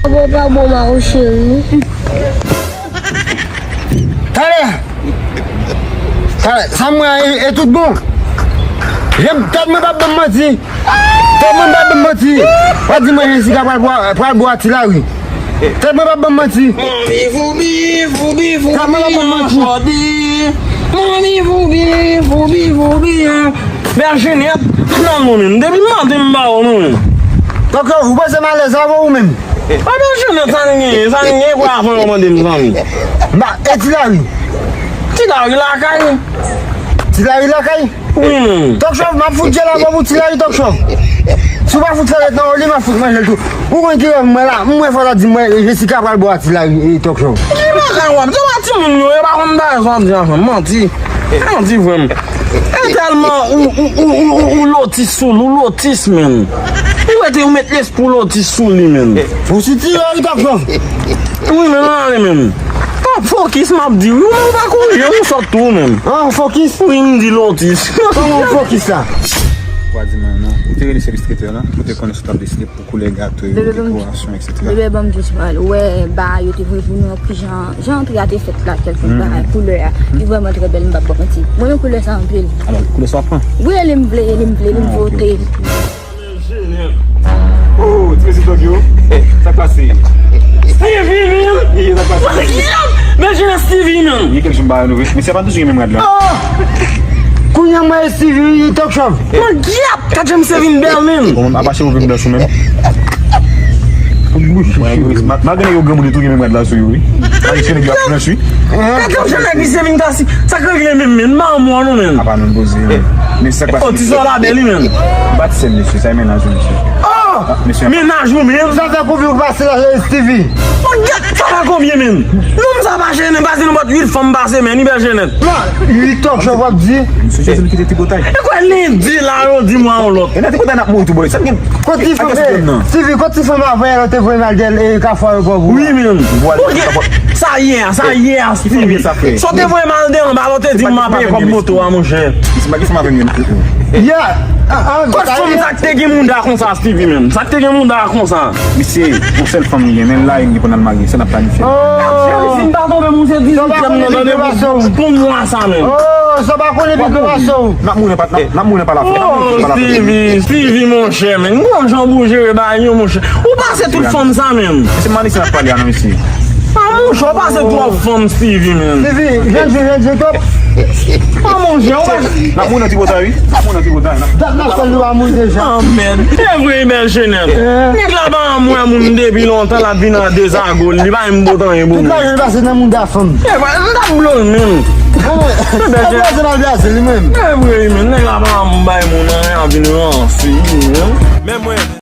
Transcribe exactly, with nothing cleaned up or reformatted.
Bon, pa bon, Maro cheri. Talè! Talè, sa m wè e, e tout bon. Jan tèt mwen p ap ban m manti. Tèt mwen p ap ban m manti. W ap di mwen Jessica pral bò, pral bò a Ti Lari. Tèt mwen p ap ban m manti. Manmi voubi, voubi, voubi, jodi. Manmi voubi, voubi, voubi, bèl Jenèt. Nan non, menm. Depi maten m ba w non, menm. Donk, ou panse m alèz avè w menm? Papa Jenèt, sa n genyen, sa n genyen, kwa avan yo mande m zanmi. Ba, e Ti Lari? Ti Lari lakay. Ti Lari lakay? Wi, menm. Tòk Chòv, m ap fout djèl avè w pou Ti Lari, Tòk Chòv. Si w pa fout fè rèt nan oli, m ap fout manje l tou. Ou konn ki rèv mwen la, m wè fò ta di mwen, Jessica pral bò a Ti Lari, e, Tòk Chòv. Ki bagay w ap di? Se pa timoun yo, yo pa konn bagay sa w ap di a, manti. Manti vrèman. E tèlman ou, ou, ou, ou, ou, ou lotis sou li, ou lotis, menm. Ou rete, ou met lespri w lotis sou li, menm. Ou sou Ti Lari, Tòk Chòv? Wi, menm, ale, menm. Tòk fokis, m ap di, wi, ou menm pa kouri, ou sòt tou, menm. Ah, fokis? Wi, m di lotis. Kòman ou fokis la? Ou pa di mwen non. Ou te rele sèvis tretè la, ou te konnen sa w t ap deside pou koulè gato yo, dekorasyon, etsetera. Bebe, ban m jis pale. Ou wè, ba yo te voye pou nou, ki jan, jan antre a te fèt la, kèlkonk bagay, koulè a, li vrèman trè bèl, m p ap ba w manti. Mwen, renmen koulè sa anpil. Alò, koulè sa w ap pran? Wi, li m vle, li m vle, li m vote. Oh, ti mesye Tòk yo. Sa k pase? Stevie, menm! Sa k pase? Men jenès Stevie, menm! Gen kèk jou m pa wè nou vre. Mesye pa toujou gen menm rad la. Kounye a mwen Stevie, Tòk Chòv. Mwen gyap! Gad jan misye vin bèl, menm! Bon, apa cheve w vin blanch ou menm? Malgre nèg yo granmoun yo tou gen menm rad la sou yo, wi. Malgre nèg yo ap blanch, wi. Gad jan misye vin ta si, sa k regle menm, menm, manman nou, menm. Apa nou poze, men sa k pase? Oh, ti sòl a bèl, wi, menm. Bat sèl, mesye, sa e mennaj ou, mesye. Oh! Mennaj ou, menm. Sa fè konbyen ou pase la, Stevie? Oh, gad sa fè konbyen, menm. Nonm sa pa jennen, pase nou bat uit fanm pa semèn, li bèl jennen. Non, li Tòk Chòv w ap di. Mesye Jezi, nou kite tripotay. E kwè lendi la, yo di mwen yon lòt. E nan tripotay n ap mouri tou, boy. Sa gen. Kot ti fanm, Stevie, kot ti fanm avè yo te voye m al dèyè, e, Kafou Ayewopò pou. Wi, menm. Sa yè, sa yè, Stevie. Sa w te voye m al dèyè anba, lè w te di m m ap peye kòb moto a, monchè. Mesye, pa gen fanm avè m, menm. Yeah. Kot fanm sa k te gen mouda konsa, Stevie, menm? Sa k te gen mouda konsa? Misye, yon sèl fanm li gen, men l la, li gen pou l al marye, sa n ap planifye. Oh! Si m pa twonpe m, se dizuityèm nan, tande, pou, pou mwa sa menm. Oh, sa w pa konnen pi ke pa sa w. N ap mouri nan pa, n ap, n ap mouri nan pa lafè. Oh, Stevie, Stevie, monchè, menm. Gwo jan w pou jere bagay yo, monchè. Ou pase tout fanm sa menm. Se m ann isi n ap pale a non, mesye. Ah, monchè, w pase twòp fanm, Stevie, menm. Stevie, jèn fi, jèn fi, twòp. Ah, monchè, w pa. N ap mouri nan tripotay, wi. N ap mouri nan tripotay, non. Dat n ap fè l, nou pa mouri deja. Ah, mèd. E vre, bèl jenèt. Nèg la pa anmwè moun depi lontan, l ap vin a dezagol. Li pa menm bòt anyen pou moun. Tout lajan li pase nan mouda fanm. E vre, m t ap blow l menm. L ap blaze, l ap blaze li menm. E vre, wi, menm. Nèg la pa anmwè moun anyen, ap vin ranse, wi, menm. Men mwen.